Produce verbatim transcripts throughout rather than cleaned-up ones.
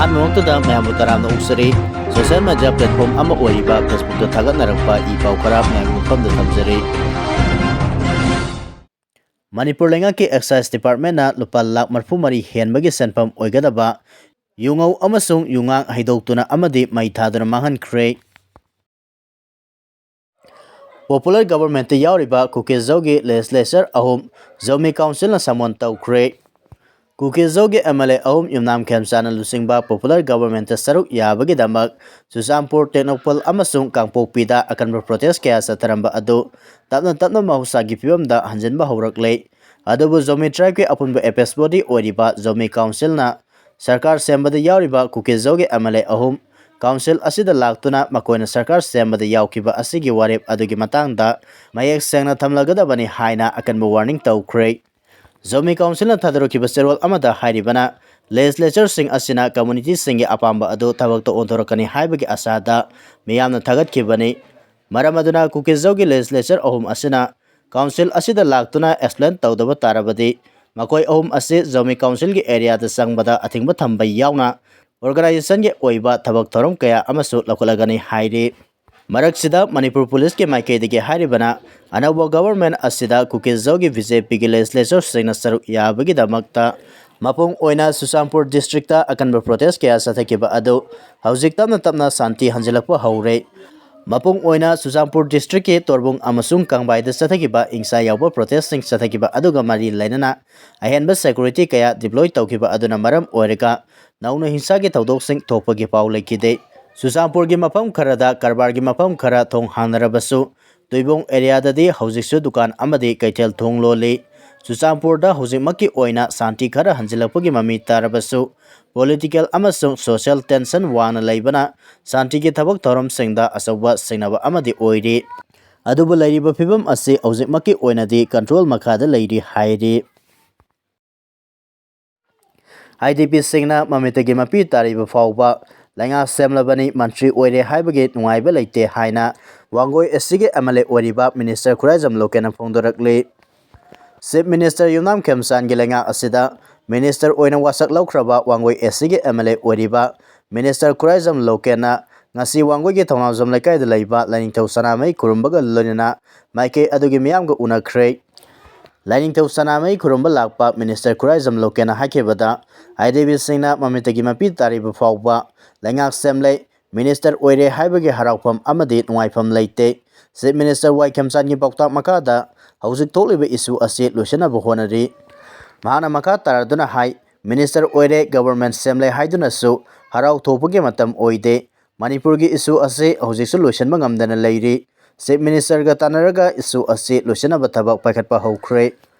ꯑꯍꯥꯟꯕꯃꯛꯇꯗ ꯃꯌꯥꯝꯕꯨ ꯇꯔꯥꯝꯅ ꯑꯣꯛꯆꯔꯤ꯫ Social media platform ꯑꯃ ꯑꯣꯏꯔꯤꯕ Facebookꯇ ꯊꯥꯒꯠꯅꯔꯛꯄ ꯏ ꯄꯥꯎ ꯈꯔ ꯃꯌꯥꯝꯒꯤ ꯃꯐꯝꯗ ꯊꯝꯖꯔꯤ꯫ ꯃꯅꯤꯄꯨꯔ ꯂꯩꯉꯥꯛꯀꯤ Excise Departmentꯅ ꯂꯨꯄꯥ ꯂꯥꯈ ꯃꯔꯤꯐꯨ ꯃꯔꯤ ꯍꯦꯟꯕꯒꯤ ꯁꯦꯟꯐꯝ ꯑꯣꯏꯒꯗꯕ ꯌꯨꯉꯧ ꯑꯃꯁꯨꯡ ꯌꯨꯉꯥꯡ ꯍꯩꯗꯣꯛꯇꯨꯅ ꯑꯃꯗꯤ ꯃꯩ ꯊꯥꯗꯨꯅ ꯃꯥꯡꯍꯟꯈ꯭ꯔꯦ꯫ Popular Governmentꯇ ꯌꯥꯎꯔꯤꯕ ꯀꯨꯀꯤ ꯖꯧꯒꯤ Legislature ꯑꯍꯨꯝ ꯖꯧꯃꯤ Councilꯅ summon ꯇꯧꯈ꯭ꯔꯦ꯫ ꯀꯨꯀꯤ ꯖꯧꯒꯤ M L A ꯑꯍꯨꯝ ꯌꯨꯝꯅꯥꯝ ꯈꯦꯝꯆꯥꯟꯅ ꯂꯨꯆꯤꯡꯕ Popular Governmentꯇ ꯁꯔꯨꯛ ꯌꯥꯕꯒꯤꯗꯃꯛ ꯆꯨꯔꯆꯥꯟꯄꯨꯔ, ꯇꯦꯡꯅꯧꯄꯜ ꯑꯃꯁꯨꯡ ꯀꯥꯡꯄꯣꯛꯄꯤꯗ ꯑꯀꯟꯕ protest ꯀꯌꯥ ꯆꯠꯊꯔꯝꯕ ꯑꯗꯨ ꯇꯞꯅ ꯇꯞꯅ ꯃꯍꯧꯁꯥꯒꯤ ꯐꯤꯕꯝꯗ ꯍꯟꯖꯤꯟꯕ ꯍꯧꯔꯛꯂꯦ꯫ ꯑꯗꯨꯕꯨ ꯖꯧꯃꯤ tribeꯀꯤ ꯑꯄꯨꯟꯕ apex body ꯑꯣꯏꯔꯤꯕ ꯖꯧꯃꯤ Councilꯅ ꯁꯔꯀꯥꯔ ꯁꯦꯝꯕꯗ ꯌꯥꯎꯔꯤꯕ ꯀꯨꯀꯤ ꯖꯧꯒꯤ M L A ꯑꯍꯨꯝ Council ꯑꯁꯤꯗ ꯂꯥꯛꯇꯨꯅ ꯃꯈꯣꯏꯅ ꯁꯔꯀꯥꯔ ꯁꯦꯝꯕꯗ ꯌꯥꯎꯈꯤꯕ ꯑꯁꯤꯒꯤ ꯋꯥꯔꯦꯞ ꯑꯗꯨꯒꯤ ꯃꯇꯥꯡꯗ ꯃꯌꯦꯛ ꯁꯦꯡꯅ ꯊꯝꯂꯒꯗꯕꯅꯤ ꯍꯥꯏꯅ ꯑꯀꯟꯕ warning ꯇꯧꯈ꯭ꯔꯦ꯫ ꯖꯧꯃꯤ Councilꯅ ꯊꯥꯗꯣꯔꯛꯈꯤꯕ ꯆꯦꯔꯣꯜ ꯑꯃꯗ ꯍꯥꯏꯔꯤꯕꯅ, Legislatureꯁꯤꯡ ꯑꯁꯤꯅ communityꯁꯤꯡꯒꯤ ꯑꯄꯥꯝꯕ ꯑꯗꯨ ꯊꯕꯛꯇ ꯑꯣꯟꯊꯣꯔꯛꯀꯅꯤ ꯍꯥꯏꯕꯒꯤ ꯑꯁꯥꯗ ꯃꯤꯌꯥꯝꯅ ꯊꯥꯒꯠꯈꯤꯕꯅꯤ꯫ ꯃꯔꯝ ꯑꯗꯨꯅ ꯀꯨꯀꯤ ꯖꯧꯒꯤ Legislature ꯑꯍꯨꯝ ꯑꯁꯤꯅ Council ꯑꯁꯤꯗ ꯂꯥꯛꯇꯨꯅ explain ꯇꯧꯗꯕ ꯇꯥꯔꯕꯗꯤ ꯃꯈꯣꯏ ꯑꯍꯨꯝ ꯑꯁꯤ ꯖꯧꯃꯤ Councilꯒꯤ areaꯗ ꯆꯪꯕꯗ ꯑꯊꯤꯡꯕ ꯊꯝꯕ ꯌꯥꯎꯅ organizationꯒꯤ ꯑꯣꯏꯕ ꯊꯕꯛ ꯊꯧꯔꯝ ꯀꯌꯥ ꯑꯃꯁꯨ ꯂꯧꯈꯠꯂꯒꯅꯤ ꯍꯥꯏꯔꯤ꯫ ꯃꯔꯛꯁꯤꯗ ꯃꯅꯤꯄꯨꯔ Policeꯀꯤ ꯃꯥꯏꯀꯩꯗꯒꯤ ꯍꯥꯏꯔꯤꯕꯅ, ꯑꯅꯧꯕ government ꯑꯁꯤꯗ ꯀꯨꯀꯤ ꯖꯧꯒꯤ BJPꯒꯤ Legislatureꯁꯤꯡꯅ ꯁꯔꯨꯛ ꯌꯥꯕꯒꯤꯗꯃꯛꯇ ꯃꯄꯨꯡ ꯑꯣꯏꯅ ꯆꯨꯔꯆꯥꯟꯄꯨꯔ districtꯇ ꯑꯀꯟꯕ protest ꯀꯌꯥ ꯆꯠꯊꯈꯤꯕ ꯑꯗꯨ ꯍꯧꯖꯤꯛ ꯇꯞꯅ ꯇꯞꯅ ꯁꯥꯟꯇꯤ ꯍꯟꯖꯤꯜꯂꯛꯄ ꯍꯧꯔꯦ꯫ ꯃꯄꯨꯡ ꯑꯣꯏꯅ ꯆꯨꯔꯆꯥꯟꯄꯨꯔ districtꯀꯤ ꯇꯣꯔꯕꯨꯡ ꯑꯃꯁꯨꯡ ꯀꯪꯕꯥꯏꯗ ꯆꯠꯊꯈꯤꯕ ꯍꯤꯡꯁꯥ ꯌꯥꯎꯕ protestꯁꯤꯡ ꯆꯠꯊꯈꯤꯕ ꯑꯗꯨꯒ ꯃꯔꯤ ꯂꯩꯅꯅ ꯑꯍꯦꯟꯕ security ꯀꯌꯥ deploy ꯇꯧꯈꯤꯕ ꯑꯗꯨꯅ ꯃꯔꯝ ꯑꯣꯏꯔꯒ ꯅꯧꯅ ꯍꯤꯡꯁꯥꯒꯤ ꯊꯧꯗꯣꯛꯁꯤꯡ ꯊꯣꯛꯄꯒꯤ ꯄꯥꯎ ꯂꯩꯈꯤꯗꯦ꯫ ꯆꯨꯔꯆꯥꯟꯄꯨꯔꯒꯤ ꯃꯐꯝ ꯈꯔꯗ ꯀꯔꯕꯥꯔꯒꯤ ꯃꯐꯝ ꯈꯔ ꯊꯣꯡ ꯍꯥꯡꯅꯔꯕꯁꯨ, ꯇꯨꯏꯕꯣꯡ areaꯗꯗꯤ ꯍꯧꯖꯤꯛꯁꯨ ꯗꯨꯀꯥꯟ ꯑꯃꯗꯤ ꯀꯩꯊꯦꯜ ꯊꯣꯡ ꯂꯣꯜꯂꯤ꯫ ꯆꯨꯔꯆꯥꯟꯄꯨꯔꯗ ꯍꯧꯖꯤꯛꯃꯛꯀꯤ ꯑꯣꯏꯅ ꯁꯥꯟꯇꯤ ꯈꯔ ꯍꯟꯖꯤꯜꯂꯛꯄꯒꯤ ꯃꯃꯤ ꯇꯥꯔꯕꯁꯨ, political ꯑꯃꯁꯨꯡ social tension ꯋꯥꯡꯅ ꯂꯩꯕꯅ ꯁꯥꯟꯇꯤꯒꯤ ꯊꯕꯛ ꯊꯧꯔꯝꯁꯤꯡꯗ ꯑꯆꯧꯕ ꯁꯤꯡꯅꯕ ꯑꯃꯗꯤ ꯑꯣꯏꯔꯤ꯫ ꯑꯗꯨꯕꯨ ꯂꯩꯔꯤꯕ ꯐꯤꯕꯝ ꯑꯁꯤ ꯍꯧꯖꯤꯛꯃꯛꯀꯤ ꯑꯣꯏꯅꯗꯤ control ꯃꯈꯥꯗ ꯂꯩꯔꯤ ꯍꯥꯏꯔꯤ꯫ IDPꯁꯤꯡꯅ ꯃꯃꯤꯠꯇꯒꯤ ꯃꯄꯤ ꯇꯥꯔꯤꯕ ꯐꯥꯎꯕ ꯂꯩꯉꯥꯛ ꯁꯦꯝꯂꯕꯅꯤ, ꯃꯟꯇ꯭ꯔꯤ ꯑꯣꯏꯔꯦ ꯍꯥꯏꯕꯒꯤ ꯅꯨꯡꯉꯥꯏꯕ ꯂꯩꯇꯦ ꯍꯥꯏꯅ ꯋꯥꯡꯒꯣꯏ SCꯒꯤ MLA ꯑꯣꯏꯔꯤꯕ Minister ꯈꯨꯔꯥꯏꯖꯝ ꯂꯣꯀꯦꯟꯅ ꯐꯣꯡꯗꯣꯔꯛꯂꯤ꯫ Chief Minister ꯌꯨꯝꯅꯥꯝ ꯈꯦꯝꯆꯥꯟꯒꯤ ꯂꯩꯉꯥꯛ ꯑꯁꯤꯗ ꯃꯤꯅꯤꯁꯇꯔ ꯑꯣꯏꯅ ꯋꯥꯁꯛ ꯂꯧꯈ꯭ꯔꯕ ꯋꯥꯡꯒꯣꯏ ꯑꯦꯁ ꯁꯤꯒꯤ ꯑꯦꯝ ꯑꯦꯜ ꯑꯦ ꯑꯣꯏꯔꯤꯕ ꯃꯤꯅꯤꯁꯇꯔ ꯈꯨꯔꯥꯏꯖꯝ ꯂꯣꯀꯦꯟꯅ ꯉꯁꯤ ꯋꯥꯡꯒꯣꯏꯒꯤ ꯊꯧꯅꯥꯎꯖꯝ ꯂꯩꯀꯥꯏꯗ ꯂꯩꯕ ꯂꯥꯏꯅꯤꯡꯊꯧ ꯁꯅꯥꯃꯍꯤ ꯈꯨꯔꯨꯝꯕꯒ ꯂꯣꯏꯅꯅ ꯃꯥꯏꯀꯩ ꯑꯗꯨꯒꯤ ꯃꯤꯌꯥꯝꯒ ꯎꯅꯈ꯭ꯔꯦ꯫ ꯂꯥꯏꯅꯤꯡꯊꯧ ꯁꯅꯥꯃꯍꯤ ꯈꯨꯔꯨꯝꯕ ꯂꯥꯛꯄ ꯃꯤꯅꯤꯁꯇꯔ ꯈꯨꯔꯥꯏꯖꯝ ꯂꯣꯀꯦꯟꯅ ꯍꯥꯏꯈꯤꯕꯗ, ꯍꯥꯏꯗꯦꯕꯤꯁꯤꯡꯅ ꯃꯃꯤꯠꯇꯒꯤ ꯃꯄꯤ ꯇꯥꯔꯤꯕ ꯐꯥꯎꯕ ꯂꯩꯉꯥꯛ ꯁꯦꯝꯂꯦ, ꯃꯤꯅꯤꯁꯇꯔ ꯑꯣꯏꯔꯦ ꯍꯥꯏꯕꯒꯤ ꯍꯔꯥꯎꯐꯝ ꯑꯃꯗꯤ ꯅꯨꯡꯉꯥꯏꯐꯝ ꯂꯩꯇꯦ꯫ ꯆꯤꯐ ꯃꯤꯅꯤꯁꯇꯔ ꯋꯥꯏ ꯈꯦꯝꯆꯥꯟꯒꯤ ꯄꯥꯎꯇꯥꯛ ꯃꯈꯥꯗ ꯍꯧꯖꯤꯛ ꯊꯣꯛꯂꯤꯕ ꯏꯁꯨ ꯑꯁꯤ ꯂꯣꯏꯁꯤꯟꯅꯕ ꯍꯣꯠꯅꯔꯤ꯫ ꯃꯍꯥꯛꯅ ꯃꯈꯥ ꯇꯥꯔꯗꯨꯅ ꯍꯥꯏ, ꯃꯤꯅꯤꯁꯇꯔ ꯑꯣꯏꯔꯦ, ꯒꯕꯔꯃꯦꯟ ꯁꯦꯝꯂꯦ ꯍꯥꯏꯗꯨꯅꯁꯨ ꯍꯔꯥꯎ ꯊꯣꯛꯄꯒꯤ ꯃꯇꯝ ꯑꯣꯏꯗꯦ꯫ ꯃꯅꯤꯄꯨꯔꯒꯤ ꯏꯁꯨ ꯑꯁꯤ ꯍꯧꯖꯤꯛꯁꯨ ꯂꯣꯏꯁꯤꯟꯕ ꯉꯝꯗꯅ ꯂꯩꯔꯤ꯫ ꯆꯤꯐ ꯃꯤꯅꯤꯁꯇꯔꯒ ꯇꯥꯟꯅꯔꯒ ꯏꯁꯨ ꯑꯁꯤ ꯂꯣꯏꯁꯤꯟꯅꯕ ꯊꯕꯛ ꯄꯥꯏꯈꯠꯄ ꯍꯧꯈ꯭ꯔꯦ꯫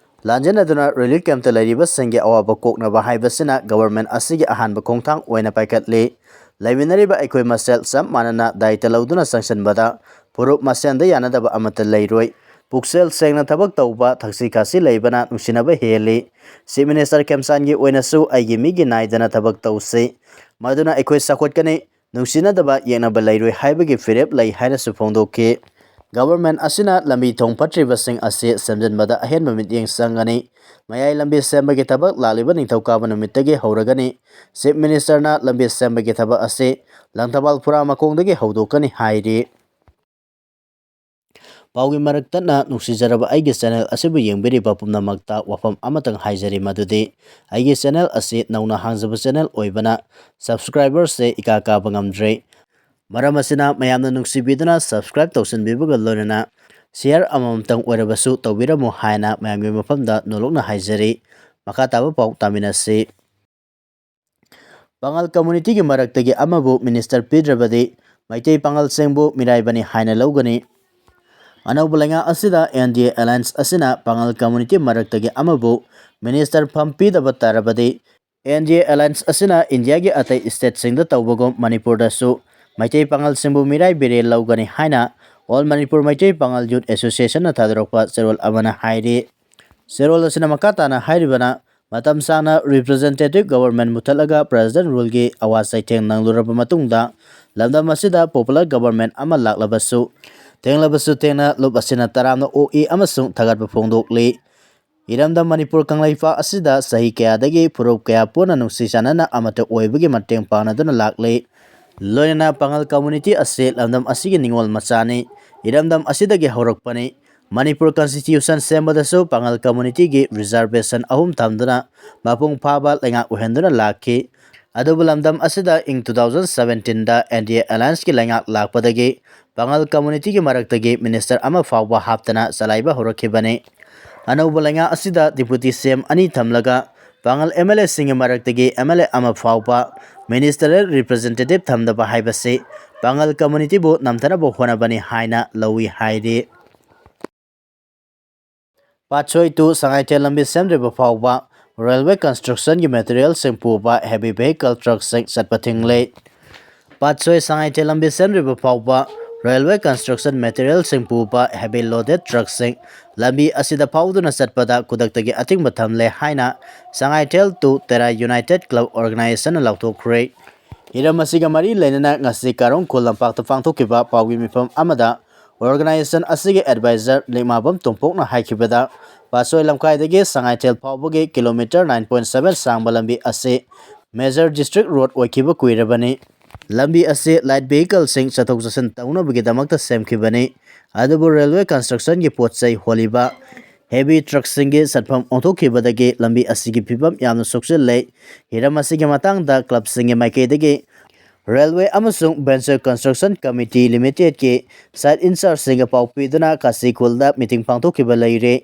ꯂꯥꯟꯖꯦꯟꯅꯗꯨꯅ ꯔꯤꯂꯤꯐ ꯀꯦꯝꯞꯇ ꯂꯩꯔꯤꯕꯁꯤꯡꯒꯤ ꯑꯋꯥꯕ ꯀꯣꯛꯅꯕ ꯍꯥꯏꯕꯁꯤꯅ ꯒꯕꯔꯃꯦꯟ ꯑꯁꯤꯒꯤ ꯑꯍꯥꯟꯕ ꯈꯣꯡꯊꯥꯡ ꯑꯣꯏꯅ ꯄꯥꯏꯈꯠꯂꯤ꯫ ꯂꯩꯃꯤꯟꯅꯔꯤꯕ ꯑꯩꯈꯣꯏ ꯃꯁꯦꯜ ꯆꯞ ꯃꯥꯟꯅꯅ ꯗꯥꯌꯤꯠꯇ ꯂꯧꯗꯨꯅ ꯆꯪꯁꯤꯟꯕꯗ ꯐꯨꯔꯨꯞ ꯃꯁꯦꯟꯗ ꯌꯥꯅꯗꯕ ꯑꯃꯠꯇ ꯂꯩꯔꯣꯏ꯫ ꯄꯨꯛꯆꯦꯜ ꯁꯦꯡꯅ ꯊꯕꯛ ꯇꯧꯕ, ꯊꯛꯁꯤ ꯈꯥꯁꯤ ꯂꯩꯕꯅ ꯅꯨꯡꯁꯤꯅꯕ ꯍꯦꯜꯂꯤ꯫ ꯆꯤꯐ ꯃꯤꯅꯤꯁꯇꯔ ꯈꯦꯝꯆꯥꯟꯒꯤ ꯑꯣꯏꯅꯁꯨ ꯑꯩꯒꯤ ꯃꯤꯒꯤ ꯅꯥꯏꯗꯅ ꯊꯕꯛ ꯇꯧꯁꯤ꯫ ꯃꯗꯨꯅ ꯑꯩꯈꯣꯏ ꯆꯥꯎꯈꯠꯀꯅꯤ꯫ ꯅꯨꯡꯁꯤꯅꯗꯕ, ꯌꯦꯛꯅꯕ ꯂꯩꯔꯣꯏ ꯍꯥꯏꯕꯒꯤ ꯐꯤꯔꯦꯞ ꯂꯩ ꯍꯥꯏꯅꯁꯨ ꯐꯣꯡꯗꯣꯛꯈꯤ꯫ ꯒꯕꯔꯃꯦꯟ ꯑꯁꯤꯅ ꯂꯝꯕꯤ ꯊꯣꯡ ꯐꯠꯇ꯭ꯔꯤꯕꯁꯤꯡ ꯑꯁꯤ ꯁꯦꯝꯖꯤꯟꯕꯗ ꯑꯍꯦꯟꯕ ꯃꯤꯠꯌꯦꯡ ꯆꯪꯒꯅꯤ꯫ ꯃꯌꯥꯏ ꯂꯝꯕꯤ ꯁꯦꯝꯕꯒꯤ ꯊꯕꯛ ꯂꯥꯛꯂꯤꯕ ꯅꯤꯡꯊꯧꯀꯥꯕ ꯅꯨꯃꯤꯠꯇꯒꯤ ꯍꯧꯔꯒꯅꯤ꯫ ꯆꯤꯐ ꯃꯤꯅꯤꯁꯇꯔꯅ ꯂꯝꯕꯤ ꯁꯦꯝꯕꯒꯤ ꯊꯕꯛ ꯑꯁꯤ ꯂꯪꯊꯕꯥꯜ ꯐꯨꯔꯥ ꯃꯈꯣꯡꯗꯒꯤ ꯍꯧꯗꯣꯛꯀꯅꯤ ꯍꯥꯏꯔꯤ꯫ ꯄꯥꯎꯒꯤ ꯃꯔꯛ ꯇꯠꯅ ꯅꯨꯡꯁꯤꯖꯔꯕ ꯑꯩꯒꯤ ꯆꯦꯅꯦꯜ ꯑꯁꯤꯕꯨ ꯌꯦꯡꯕꯤꯔꯤꯕ ꯄꯨꯝꯅꯃꯛꯇ ꯋꯥꯐꯝ ꯑꯃꯇꯪ ꯍꯥꯏꯖꯔꯤ, ꯃꯗꯨꯗꯤ ꯑꯩꯒꯤ ꯆꯦꯅꯦꯜ ꯑꯁꯤ ꯅꯧꯅ ꯍꯥꯡꯖꯕ ꯆꯦꯅꯦꯜ ꯑꯣꯏꯕꯅ ꯁꯕꯁꯀ꯭ꯔꯥꯏꯕꯔꯁꯦ ꯏꯀꯥ ꯀꯥꯕ ꯉꯝꯗ꯭ꯔꯦ꯫ ꯃꯔꯝ ꯑꯁꯤꯅ ꯃꯌꯥꯝꯅ ꯅꯨꯡꯁꯤꯕꯤꯗꯨꯅ ꯁꯕꯁꯀ꯭ꯔꯥꯏꯕ ꯇꯧꯁꯤꯟꯕꯤꯕꯒ ꯂꯣꯏꯅꯅ ꯁꯤꯌꯔ ꯑꯃꯃꯝꯇꯪ ꯑꯣꯏꯔꯕꯁꯨ ꯇꯧꯕꯤꯔꯝꯃꯨ ꯍꯥꯏꯅ ꯃꯌꯥꯝꯒꯤ ꯃꯐꯝꯗ ꯅꯣꯂꯣꯛꯅ ꯍꯥꯏꯖꯔꯤ꯫ ꯃꯈꯥ ꯇꯥꯕ ꯄꯥꯎ ꯇꯥꯃꯤꯟꯅꯁꯤ꯫ ꯄꯥꯉꯜ ꯀꯝꯃꯨꯅꯤꯇꯤꯒꯤ ꯃꯔꯛꯇꯒꯤ ꯑꯃꯕꯨ ꯃꯤꯅꯤꯁꯇꯔ ꯄꯤꯗ꯭ꯔꯕꯗꯤ ꯃꯩꯇꯩ ꯄꯥꯉꯜꯁꯤꯡꯕꯨ ꯃꯤꯔꯥꯏꯕꯅꯤ ꯍꯥꯏꯅ ꯂꯧꯒꯅꯤ꯫ ꯑꯅꯧꯕ ꯂꯩꯉꯥꯛ ꯑꯁꯤꯗ ꯑꯦꯟ ꯗꯤ ꯑꯦ ꯑꯦꯂꯥꯌꯟꯁ ꯑꯁꯤꯅ ꯄꯥꯉꯜ ꯀꯝꯃꯨꯅꯤꯇꯤ ꯃꯔꯛꯇꯒꯤ ꯑꯃꯕꯨ ꯃꯤꯅꯤꯁꯇꯔ ꯐꯝ ꯄꯤꯗꯕ ꯇꯥꯔꯕꯗꯤ, ꯑꯦꯟ ꯗꯤ ꯑꯦ ꯑꯦꯂꯥꯌꯟꯁ ꯑꯁꯤꯅ ꯏꯟꯗꯤꯌꯥꯒꯤ ꯑꯇꯩ ꯁ꯭ꯇꯦꯠꯁꯤꯡꯗ ꯇꯧꯕꯒꯨꯝ ꯃꯅꯤꯄꯨꯔꯗꯁꯨ ꯃꯩꯇꯩ ꯄꯥꯉꯜꯁꯤꯡꯕꯨ ꯃꯤꯔꯥꯏꯕꯤꯔꯦ ꯂꯧꯒꯅꯤ ꯍꯥꯏꯅ ꯑꯣꯜ ꯃꯅꯤꯄꯨꯔ ꯃꯩꯇꯩ ꯄꯥꯉꯜ ꯌꯨꯠ ꯑꯦꯁꯣꯁꯤꯌꯦꯁꯟꯅ ꯊꯥꯗꯣꯔꯛꯄ ꯆꯦꯔꯣꯜ ꯑꯃꯅ ꯍꯥꯏꯔꯤ꯫ ꯆꯦꯔꯣꯜ ꯑꯁꯤꯅ ꯃꯈꯥ ꯇꯥꯅ ꯍꯥꯏꯔꯤꯕꯅ, ꯃꯇꯝ ꯁꯥꯡꯅ ꯔꯤꯄ꯭ꯔꯖꯦꯟꯇꯦꯇꯤꯚ ꯒꯕꯔꯃꯦꯟ ꯃꯨꯠꯊꯠꯂꯒ ꯄ꯭ꯔꯦꯁꯤꯗꯦꯟ ꯔꯨꯜꯒꯤ ꯑꯋꯥ ꯆꯩꯊꯦꯡ ꯅꯪꯂꯨꯔꯕ ꯃꯇꯨꯡꯗ, ꯂꯝꯗꯝ ꯑꯁꯤꯗ ꯄꯣꯄꯨꯂꯔ ꯒꯕꯔꯃꯦꯟ ꯑꯃ ꯂꯥꯛꯂꯕꯁꯨ, ꯊꯦꯡꯂꯕꯁꯨ ꯊꯦꯡꯅ ꯂꯨꯞ ꯑꯁꯤꯅ ꯇꯔꯥꯝꯅ ꯑꯣꯛꯏ ꯑꯃꯁꯨꯡ ꯊꯥꯒꯠꯄ ꯐꯣꯡꯗꯣꯛꯂꯤ꯫ ꯏꯔꯝꯗꯝ ꯃꯅꯤꯄꯨꯔ ꯀꯪꯂꯩꯄꯥꯛ ꯑꯁꯤꯗ ꯆꯍꯤ ꯀꯌꯥꯗꯒꯤ ꯐꯨꯔꯨꯞ ꯀꯌꯥ ꯄꯨꯟꯅ ꯅꯨꯡꯁꯤ ꯆꯥꯟꯅꯅ ꯑꯃꯠꯇ ꯑꯣꯏꯕꯒꯤ ꯃꯇꯦꯡ ꯄꯥꯡꯅꯗꯨꯅ ꯂꯥꯛꯂꯤ꯫ ꯂꯣꯏꯅꯅ ꯄꯥꯉꯜ community ꯑꯁꯤ ꯂꯝꯗꯝ ꯑꯁꯤꯒꯤ ꯅꯤꯉꯣꯜ ꯃꯆꯥꯅꯤ꯫ ꯏꯔꯝꯗꯝ ꯑꯁꯤꯗꯒꯤ ꯍꯧꯔꯛꯄꯅꯤ꯫ ꯃꯅꯤꯄꯨꯔ constitution ꯁꯦꯝꯕꯗꯁꯨ ꯄꯥꯉꯜ communityꯒꯤ reservation ꯑꯍꯨꯝ ꯊꯝꯗꯨꯅ ꯃꯄꯨꯡ ꯐꯥꯕ ꯂꯩꯉꯥꯛ ꯑꯣꯏꯍꯟꯗꯨꯅ ꯂꯥꯛꯈꯤ꯫ ꯑꯗꯨꯕꯨ ꯂꯝꯗꯝ ꯑꯁꯤꯗ ꯏꯪ two thousand seventeenꯗ NDA allianceꯀꯤ ꯂꯩꯉꯥꯛ ꯂꯥꯛꯄꯗꯒꯤ ꯄꯥꯉꯜ communityꯒꯤ ꯃꯔꯛꯇꯒꯤ minister ꯑꯃ ꯐꯥꯎꯕ ꯍꯥꯞꯇꯅ ꯆꯂꯥꯏꯕ ꯍꯧꯔꯛꯈꯤꯕꯅꯤ꯫ ꯑꯅꯧꯕ ꯂꯩꯉꯥꯛ ꯑꯁꯤꯗ deputy CM ꯑꯅꯤ ꯊꯝꯂꯒ ꯄꯥꯉꯜ MLAꯁꯤꯡꯒꯤ ꯃꯔꯛꯇꯒꯤ MLA ꯑꯃ ꯐꯥꯎꯕ ministerial representative ꯊꯝꯗꯕ ꯍꯥꯏꯕꯁꯤ ꯄꯥꯉꯜ communityꯕꯨ ꯅꯝꯊꯅꯕ ꯍꯣꯠꯅꯕꯅꯤ ꯍꯥꯏꯅ ꯂꯧꯏ ꯍꯥꯏꯔꯤ꯫ ꯄꯥꯠꯁꯣꯏ to ꯁꯉꯥꯏꯊꯦꯜ ꯂꯝꯕꯤ ꯁꯦꯝꯗ꯭ꯔꯤꯕ ꯐꯥꯎꯕ railway constructionꯒꯤ materialꯁꯤꯡ ꯄꯨꯕ heavy vehicle truckꯁꯤꯡ ꯆꯠꯄ ꯊꯤꯡꯂꯦ꯫ ꯄꯥꯠꯁꯣꯏ ꯁꯉꯥꯏꯊꯦꯜ ꯂꯝꯕꯤ ꯁꯦꯝꯗ꯭ꯔꯤꯕ ꯐꯥꯎꯕ railway construction materialꯁꯤꯡ ꯄꯨꯕ heavy loaded truckꯁꯤꯡ ꯂꯝꯕꯤ ꯑꯁꯤꯗ ꯐꯥꯎꯗꯨꯅ ꯆꯠꯄꯗ ꯈꯨꯗꯛꯇꯒꯤ ꯑꯊꯤꯡꯕ ꯊꯝꯂꯦ ꯍꯥꯏꯅ Sangaithel to Tera United Club organizationꯅ ꯂꯥꯎꯊꯣꯛꯈ꯭ꯔꯦ꯫ ꯍꯤꯔꯝ ꯑꯁꯤꯒ ꯃꯔꯤ ꯂꯩꯅꯅ ꯉꯁꯤ ꯀꯥꯔꯣꯡ ꯈꯨꯜ ꯂꯝꯄꯥꯛꯇ ꯄꯥꯡꯊꯣꯛꯈꯤꯕ ꯄꯥꯎꯒꯤ ꯃꯤꯐꯝ ꯑꯃꯗ organization ꯑꯁꯤꯒꯤ advisor ꯂꯤꯛꯃꯥꯕꯝ ꯇꯣꯝꯄꯣꯛꯅ ꯍꯥꯏꯈꯤꯕꯗ, ꯄꯥꯠꯁꯣꯏ ꯂꯝꯈꯥꯏꯗꯒꯤ ꯁꯉꯥꯏꯊꯦꯜ ꯐꯥꯎꯕꯒꯤ kilometre nine point seven ꯁꯥꯡꯕ ꯂꯝꯕꯤ ꯑꯁꯤ major district road ꯑꯣꯏꯈꯤꯕ ꯀꯨꯏꯔꯕꯅꯤ꯫ ꯂꯝꯕꯤ ꯑꯁꯤ light vehicleꯁꯤꯡ ꯆꯠꯊꯣꯛ ꯆꯠꯁꯤꯟ ꯇꯧꯅꯕꯒꯤꯗꯃꯛꯇ ꯁꯦꯝꯈꯤꯕꯅꯤ꯫ ꯑꯗꯨꯕꯨ railway constructionꯒꯤ ꯄꯣꯠ ꯆꯩ ꯍꯣꯜꯂꯤꯕ heavy truckꯁꯤꯡꯒꯤ ꯆꯠꯐꯝ ꯑꯣꯟꯊꯣꯛꯈꯤꯕꯗꯒꯤ ꯂꯝꯕꯤ ꯑꯁꯤꯒꯤ ꯐꯤꯕꯝ ꯌꯥꯝꯅ ꯁꯣꯛꯆꯤꯜꯂꯦ꯫ ꯍꯤꯔꯝ ꯑꯁꯤꯒꯤ ꯃꯇꯥꯡꯗ clubꯁꯤꯡꯒꯤ ꯃꯥꯏꯀꯩꯗꯒꯤ railway ꯑꯃꯁꯨꯡ venture construction committee limitedꯀꯤ site inchargeꯁꯤꯡꯒ ꯄꯥꯎ ꯄꯤꯗꯨꯅ ꯀꯥꯁꯤꯈꯨꯜꯗ meeting ꯄꯥꯡꯊꯣꯛꯈꯤꯕ ꯂꯩꯔꯦ꯫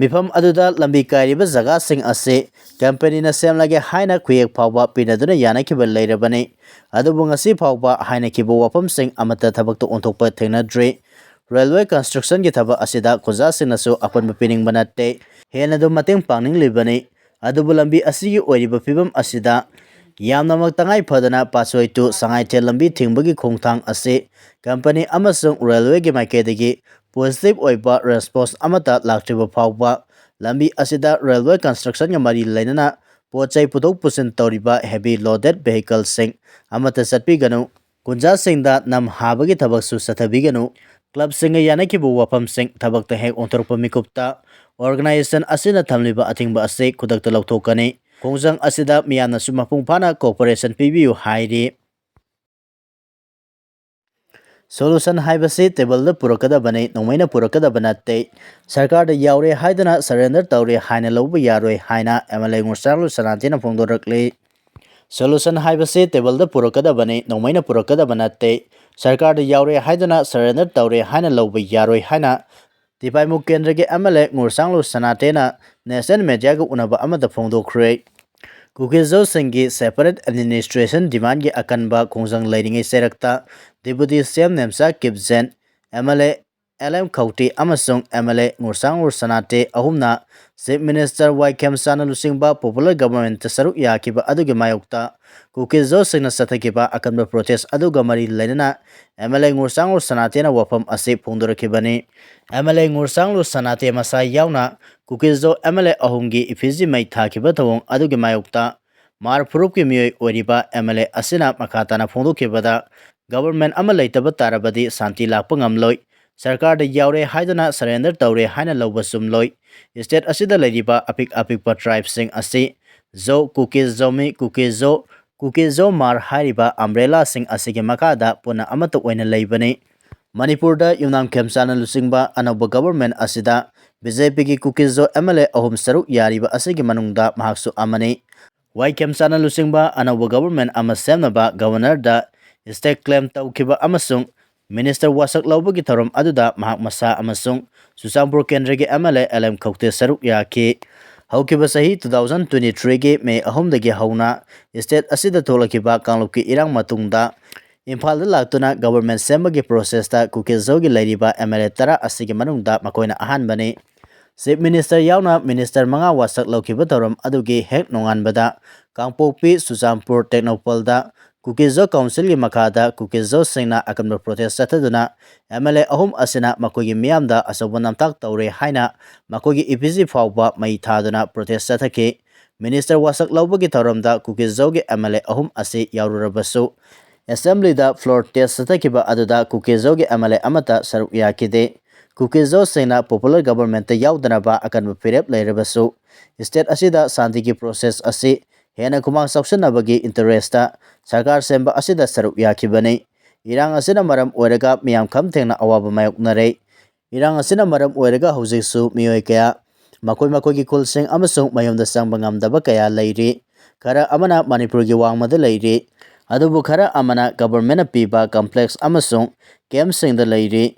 ꯃꯤꯐꯝ ꯑꯗꯨꯗ ꯂꯝꯕꯤ ꯀꯥꯏꯔꯤꯕ ꯖꯒꯥꯁꯤꯡ ꯑꯁꯤ companyꯅ ꯁꯦꯝꯂꯒꯦ ꯍꯥꯏꯅ ꯈꯨꯌꯦꯛ ꯐꯥꯎꯕ ꯄꯤꯅꯗꯨꯅ ꯌꯥꯅꯈꯤꯕ ꯂꯩꯔꯕꯅꯤ꯫ ꯑꯗꯨꯕꯨ ꯉꯁꯤ ꯐꯥꯎꯕ ꯍꯥꯏꯅꯈꯤꯕ ꯋꯥꯐꯝꯁꯤꯡ ꯑꯃꯠꯇ ꯊꯕꯛꯇ ꯑꯣꯟꯊꯣꯛꯄ ꯊꯦꯡꯅꯗ꯭ꯔꯤ꯫ Railway constructionꯒꯤ ꯊꯕꯛ ꯑꯁꯤꯗ ꯈꯨꯟꯖꯥꯁꯤꯡꯅꯁꯨ ꯑꯄꯟꯕ ꯄꯤꯅꯤꯡꯕ ꯅꯠꯇꯦ꯫ ꯍꯦꯟꯅ ꯑꯗꯨꯝ ꯃꯇꯦꯡ ꯄꯥꯡꯅꯤꯡꯂꯤꯕꯅꯤ꯫ ꯑꯗꯨꯕꯨ ꯂꯝꯕꯤ ꯑꯁꯤꯒꯤ ꯑꯣꯏꯔꯤꯕ ꯐꯤꯕꯝ ꯑꯁꯤꯗ ꯌꯥꯝꯅꯃꯛ ꯇꯉꯥꯏ ꯐꯗꯅ ꯄꯥꯠꯁꯣꯏ to ꯁꯉꯥꯏꯊꯦꯜ ꯂꯝꯕꯤ ꯊꯤꯡꯕꯒꯤ ꯈꯣꯡꯊꯥꯡ ꯑꯁꯤ company ꯑꯃꯁꯨꯡ railwayꯒꯤ ꯃꯥꯏꯀꯩꯗꯒꯤ positive ꯑꯣꯏꯕ response ꯑꯃꯠꯇ ꯂꯥꯛꯇ꯭ꯔꯤꯕ ꯐꯥꯎꯕ ꯂꯝꯕꯤ ꯑꯁꯤꯗ railway constructionꯒ ꯃꯔꯤ ꯂꯩꯅꯅ ꯄꯣꯠ ꯆꯩ ꯄꯨꯊꯣꯛ ꯄꯨꯁꯤꯟ ꯇꯧꯔꯤꯕ heavy loaded vehicleꯁꯤꯡ ꯑꯃꯠꯇ ꯆꯠꯄꯤꯒꯅꯨ꯫ ꯈꯨꯟꯖꯥꯁꯤꯡꯗ ꯅꯝ ꯍꯥꯕꯒꯤ ꯊꯕꯛꯁꯨ ꯆꯠꯊꯕꯤꯒꯅꯨ꯫ ꯀ꯭ꯂꯕꯁꯤꯡꯒ ꯌꯥꯅꯈꯤꯕ ꯋꯥꯐꯝꯁꯤꯡ ꯊꯕꯛꯇ ꯍꯦꯛ ꯑꯣꯟꯊꯣꯔꯛꯄ ꯃꯤꯀꯨꯞꯇ ꯑꯣꯔꯒꯅꯥꯏꯖꯦꯁꯟ ꯑꯁꯤꯅ ꯊꯝꯂꯤꯕ ꯑꯊꯤꯡꯕ ꯑꯁꯤ ꯈꯨꯗꯛꯇ ꯂꯧꯊꯣꯛꯀꯅꯤ꯫ ꯈꯣꯡꯖꯪ ꯑꯁꯤꯗ ꯃꯤꯌꯥꯝꯅꯁꯨ ꯃꯄꯨꯡ ꯐꯥꯅ ꯀꯣꯑꯣꯄꯔꯦꯁꯟ ꯄꯤꯕꯤꯌꯨ ꯍꯥꯏꯔꯤ꯫ ꯁꯣꯂꯨꯁꯟ ꯍꯥꯏꯕꯁꯤ ꯇꯦꯕꯜꯗ ꯄꯨꯔꯛꯀꯗꯕꯅꯤ, ꯅꯣꯡꯃꯩꯅ ꯄꯨꯔꯛꯀꯗꯕ ꯅꯠꯇꯦ꯫ ꯁꯔꯀꯥꯔꯗ ꯌꯥꯎꯔꯦ ꯍꯥꯏꯗꯨꯅ ꯁꯔꯦꯟꯗꯔ ꯇꯧꯔꯦ ꯍꯥꯏꯅ ꯂꯧꯕ ꯌꯥꯔꯣꯏ ꯍꯥꯏꯅ ꯑꯦꯝ ꯑꯦꯜ ꯑꯦ ꯉꯨꯔꯁꯥꯡꯂꯨ ꯁꯅꯥꯇꯦꯅ ꯐꯣꯡꯗꯣꯔꯛꯂꯤ꯫ ꯁꯣꯂꯨꯁꯟ ꯍꯥꯏꯕꯁꯤ ꯇꯦꯕꯜꯗ ꯄꯨꯔꯛꯀꯗꯕꯅꯤ, ꯅꯣꯡꯃꯩꯅ ꯄꯨꯔꯛꯀꯗꯕ ꯅꯠꯇꯦ꯫ ꯁꯔꯀꯥꯔꯗ ꯌꯥꯎꯔꯦ ꯍꯥꯏꯗꯨꯅ ꯁꯔꯦꯟꯗꯔ ꯇꯧꯔꯦ ꯍꯥꯏꯅ ꯂꯧꯕ ꯌꯥꯔꯣꯏ ꯍꯥꯏꯅ ꯇꯤꯄꯥꯏꯃꯨ ꯀꯦꯟꯗ꯭ꯔꯒꯤ ꯑꯦꯝ ꯑꯦꯜ ꯑꯦ ꯉꯨꯔꯁꯥꯡꯂꯨ ꯁꯅꯥꯇꯦꯅ ꯅꯦꯁꯅꯦꯜ ꯃꯦꯗꯤꯌꯥꯒ ꯎꯅꯕ ꯑꯃꯗ ꯐꯣꯡꯗꯣꯛꯈ꯭ꯔꯦ꯫ ꯀꯨꯀꯤꯖꯣꯁꯤꯡꯒꯤ ꯁꯦꯄꯔꯦꯠ ꯑꯦꯗꯃꯤꯅꯤꯁꯇ꯭ꯔꯦꯁꯟ ꯗꯤꯃꯥꯟꯒꯤ ꯑꯀꯟꯕ ꯈꯣꯡꯖꯪ ꯂꯩꯔꯤꯉꯩ ꯆꯩꯔꯛꯇ deputy C M Nemcha Kipgen, M L A L M Khaute ꯑꯃꯁꯨꯡ ꯑꯦꯝ ꯑꯦꯜ ꯑꯦ ꯉꯨꯔꯁꯥꯡꯂꯨ ꯁꯅꯥꯇꯦ ꯑꯍꯨꯝꯅ ꯆꯤꯐ ꯃꯤꯅꯤꯁꯇꯔ ꯋꯥꯏ ꯈꯦꯝꯆꯥꯟꯅ ꯂꯨꯆꯤꯡꯕ ꯄꯣꯄꯨꯂꯔ ꯒꯚꯔꯟꯃꯦꯟꯠꯇ ꯁꯔꯨꯛ ꯌꯥꯈꯤꯕ ꯑꯗꯨꯒꯤ ꯃꯥꯌꯣꯛꯇ ꯀꯨꯀꯤꯖꯣꯁꯤꯡꯅ ꯆꯠꯊꯈꯤꯕ ꯑꯀꯟꯕ ꯄ꯭ꯔꯣꯇꯦꯁ ꯑꯗꯨꯒ ꯃꯔꯤ ꯂꯩꯅꯅ ꯑꯦꯝ ꯑꯦꯜ ꯑꯦ ꯉꯨꯔꯁꯥꯡꯂꯨ ꯁꯅꯥꯇꯦꯅ ꯋꯥꯐꯝ ꯑꯁꯤ ꯐꯣꯡꯗꯣꯔꯛꯈꯤꯕꯅꯤ꯫ ꯑꯦꯝ ꯑꯦꯜ ꯑꯦ ꯉꯨꯔꯁꯥꯡꯂꯨ ꯁꯅꯥꯇꯦ ꯃꯁꯥ ꯌꯥꯎꯅ ꯀꯨꯀꯤꯖꯣ ꯑꯦꯝ ꯑꯦꯜ ꯑꯦ ꯑꯍꯨꯝꯒꯤ ꯏꯐꯤꯖꯤ ꯃꯩ ꯊꯥꯈꯤꯕ ꯊꯧꯑꯣꯡ ꯑꯗꯨꯒꯤ ꯃꯥꯌꯣꯛꯇ ꯃꯥꯔ ꯐꯨꯔꯨꯞꯀꯤ ꯃꯤꯑꯣꯏ ꯑꯣꯏꯔꯤꯕ ꯑꯦꯝ ꯑꯦꯜ ꯑꯦ ꯑꯁꯤꯅ ꯃꯈꯥ ꯇꯥꯅ ꯐꯣꯡꯗꯣꯛꯈꯤꯕꯗ, ꯒꯚꯔꯟꯃꯦꯟꯠ ꯑꯃ ꯂꯩꯇꯕ ꯇꯥꯔꯕꯗꯤ ꯁꯥꯟꯇꯤ ꯂꯥꯛꯄ ꯉꯝꯂꯣꯏ꯫ ꯁꯔꯀꯥꯔꯗ ꯌꯥꯎꯔꯦ ꯍꯥꯏꯗꯨꯅ ꯁꯔꯦꯟꯗꯔ ꯇꯧꯔꯦ ꯍꯥꯏꯅ ꯂꯧꯕ ꯆꯨꯝꯂꯣꯏ꯫ ꯁ꯭ꯇꯦꯠ ꯑꯁꯤꯗ ꯂꯩꯔꯤꯕ ꯑꯄꯤꯛ ꯑꯄꯤꯛꯄ ꯇ꯭ꯔꯥꯏꯕꯁꯤꯡ ꯑꯁꯤ ꯖꯣ, ꯀꯨꯀꯤꯖꯣꯃꯤ, ꯀꯨꯀꯤꯖꯣ, ꯀꯨꯀꯤꯖꯣ ꯃꯥꯔ ꯍꯥꯏꯔꯤꯕ ꯑꯝꯕ꯭ꯔꯦꯂꯥꯁꯤꯡ ꯑꯁꯤꯒꯤ ꯃꯈꯥꯗ ꯄꯨꯟꯅ ꯑꯃꯠꯇ ꯑꯣꯏꯅ ꯂꯩꯕꯅꯤ꯫ ꯃꯅꯤꯄꯨꯔꯗ ꯌꯨꯝꯅꯥꯝ ꯈꯦꯝꯆꯥꯟꯅ ꯂꯨꯆꯤꯡꯕ ꯑꯅꯧꯕ ꯒꯚꯔꯟꯃꯦꯟꯠ ꯑꯁꯤꯗ ꯕꯤ ꯖꯦ ꯄꯤꯒꯤ ꯀꯨꯀꯤꯖꯣ ꯑꯦꯝ ꯑꯦꯜ ꯑꯦ ꯑꯍꯨꯝ ꯁꯔꯨꯛ ꯌꯥꯔꯤꯕ ꯑꯁꯤꯒꯤ ꯃꯅꯨꯡꯗ ꯃꯍꯥꯛꯁꯨ ꯑꯃꯅꯤ꯫ ꯋꯥꯏ ꯈꯦꯝꯆꯥꯟꯅ ꯂꯨꯆꯤꯡꯕ ꯑꯅꯧꯕ ꯒꯚꯔꯟꯃꯦꯟꯠ ꯑꯃ ꯁꯦꯝꯅꯕ ꯒꯚꯔꯅꯔꯗ ꯁ꯭ꯇꯦ ꯀ꯭ꯂꯦꯝ ꯇꯧꯈꯤꯕ ꯑꯃꯁꯨꯡ ꯃꯤꯅꯤꯁꯇꯔ ꯋꯥꯁꯛ ꯂꯧꯕꯒꯤ ꯊꯧꯔꯝ ꯑꯗꯨꯗ ꯃꯍꯥꯛ ꯃꯁꯥ ꯑꯃꯁꯨꯡ ꯆꯨꯔꯆꯥꯟꯄꯨꯔ ꯀꯦꯟꯗ꯭ꯔꯒꯤ M L A L M Khaute ꯁꯔꯨꯛ ꯌꯥꯈꯤ꯫ ꯍꯧꯈꯤꯕ ꯆꯍꯤ two thousand twenty threeꯒꯤ ꯃꯦ ꯑꯍꯨꯝꯗꯒꯤ ꯍꯧꯅ ꯁ꯭ꯇꯦꯠ ꯑꯁꯤꯗ ꯊꯣꯛꯂꯛꯈꯤꯕ ꯀꯥꯡꯂꯨꯞꯀꯤ ꯏꯔꯥꯡ ꯃꯇꯨꯡꯗ ꯏꯝꯐꯥꯜꯗ ꯂꯥꯛꯇꯨꯅ ꯒꯚꯔꯟꯃꯦꯟꯠ ꯁꯦꯝꯕꯒꯤ ꯄ꯭ꯔꯣꯁꯦꯁꯇ ꯀꯨꯀꯤꯖꯣꯒꯤ ꯂꯩꯔꯤꯕ ꯑꯦꯝ ꯑꯦꯜ ꯑꯦ ꯇꯔꯥ ꯑꯁꯤꯒꯤ ꯃꯅꯨꯡꯗ ꯃꯈꯣꯏꯅ ꯑꯍꯥꯟꯕꯅꯤ꯫ ꯆꯤꯐ ꯃꯤꯅꯤꯁꯇꯔ ꯌꯥꯎꯅ ꯃꯤꯅꯤꯁꯇꯔ ꯃꯉꯥ ꯋꯥꯁꯛ ꯂꯧꯈꯤꯕ ꯊꯧꯔꯝ ꯑꯗꯨꯒꯤ ꯍꯦꯛ ꯅꯣꯡꯉꯥꯟꯕꯗ ꯀꯥꯡꯄꯣꯛꯄꯤ, ꯆꯨꯔꯆꯥꯟꯄꯨꯔ, ꯇꯦꯡꯅꯧꯄꯜꯗ ꯀꯨꯀꯤꯖꯣ ꯀꯥꯎꯟꯁꯤꯜꯒꯤ ꯃꯈꯥꯗ ꯀꯨꯀꯤꯖꯣꯁꯤꯡꯅ ꯑꯀꯟꯕ ꯄ꯭ꯔꯣꯇꯦꯁ ꯆꯠꯊꯗꯨꯅ ꯑꯦꯝ ꯑꯦꯜ ꯑꯦ ꯑꯍꯨꯝ ꯑꯁꯤꯅ ꯃꯈꯣꯏꯒꯤ ꯃꯤꯌꯥꯝꯗ ꯑꯆꯧꯕ ꯅꯝꯊꯥꯛ ꯇꯧꯔꯦ ꯍꯥꯏꯅ ꯃꯈꯣꯏꯒꯤ ꯏꯐꯤꯖꯤ ꯐꯥꯎꯕ ꯃꯩ ꯊꯥꯗꯨꯅ ꯄ꯭ꯔꯣꯇꯦꯁ ꯆꯠꯊꯈꯤ꯫ ꯃꯤꯅꯤꯁꯇꯔ ꯋꯥꯁꯛ ꯂꯧꯕꯒꯤ ꯊꯧꯔꯝꯗ ꯀꯨꯀꯤꯖꯣꯒꯤ ꯑꯦꯝ ꯑꯦꯜ ꯑꯦ ꯑꯍꯨꯝ ꯑꯁꯤ ꯌꯥꯎꯔꯨꯔꯕꯁꯨ, ꯑꯦꯁꯦꯝꯕ꯭ꯂꯤꯗ floor test ꯆꯠꯊꯈꯤꯕ ꯑꯗꯨꯗ ꯀꯨꯀꯤꯖꯣꯒꯤ ꯑꯦꯝ ꯑꯦꯜ ꯑꯦ ꯑꯃꯠꯇ ꯁꯔꯨꯛ ꯌꯥꯈꯤꯗꯦ꯫ ꯀꯨꯀꯤꯖꯣꯁꯤꯡꯅ popular governmentꯇ ꯌꯥꯎꯗꯅꯕ ꯑꯀꯟꯕ ꯐꯤꯔꯦꯞ ꯂꯩꯔꯕꯁꯨ, state ꯑꯁꯤꯗ ꯁꯥꯟꯇꯤꯒꯤ process ꯑꯁꯤ ꯍꯦꯟꯅ ꯈꯨꯃꯥꯡ ꯆꯥꯎꯁꯤꯟꯅꯕꯒꯤ interestꯇ ꯁꯔꯀꯥꯔ ꯁꯦꯝꯕ ꯑꯁꯤꯗ ꯁꯔꯨꯛ ꯌꯥꯈꯤꯕꯅꯤ꯫ ꯏꯔꯥꯡ ꯑꯁꯤꯅ ꯃꯔꯝ ꯑꯣꯏꯔꯒ ꯃꯤꯌꯥꯝ ꯈꯝ ꯊꯦꯡꯅ ꯑꯋꯥꯕ ꯃꯥꯌꯣꯛꯅꯔꯦ꯫ ꯏꯔꯥꯡ ꯑꯁꯤꯅ ꯃꯔꯝ ꯑꯣꯏꯔꯒ ꯍꯧꯖꯤꯛꯁꯨ ꯃꯤꯑꯣꯏ ꯀꯌꯥ ꯃꯈꯣꯏ ꯃꯈꯣꯏꯒꯤ ꯈꯨꯜꯁꯤꯡ ꯑꯃꯁꯨꯡ ꯃꯌꯨꯝꯗ ꯆꯪꯕ ꯉꯝꯗꯕ ꯀꯌꯥ ꯂꯩꯔꯤ꯫ ꯈꯔ ꯑꯃꯅ ꯃꯅꯤꯄꯨꯔꯒꯤ ꯋꯥꯡꯃꯗ ꯂꯩꯔꯤ, ꯑꯗꯨꯕꯨ ꯈꯔ ꯑꯃꯅ governmentꯅ ꯄꯤꯕ complex ꯑꯃꯁꯨꯡ campꯁꯤꯡꯗ ꯂꯩꯔꯤ꯫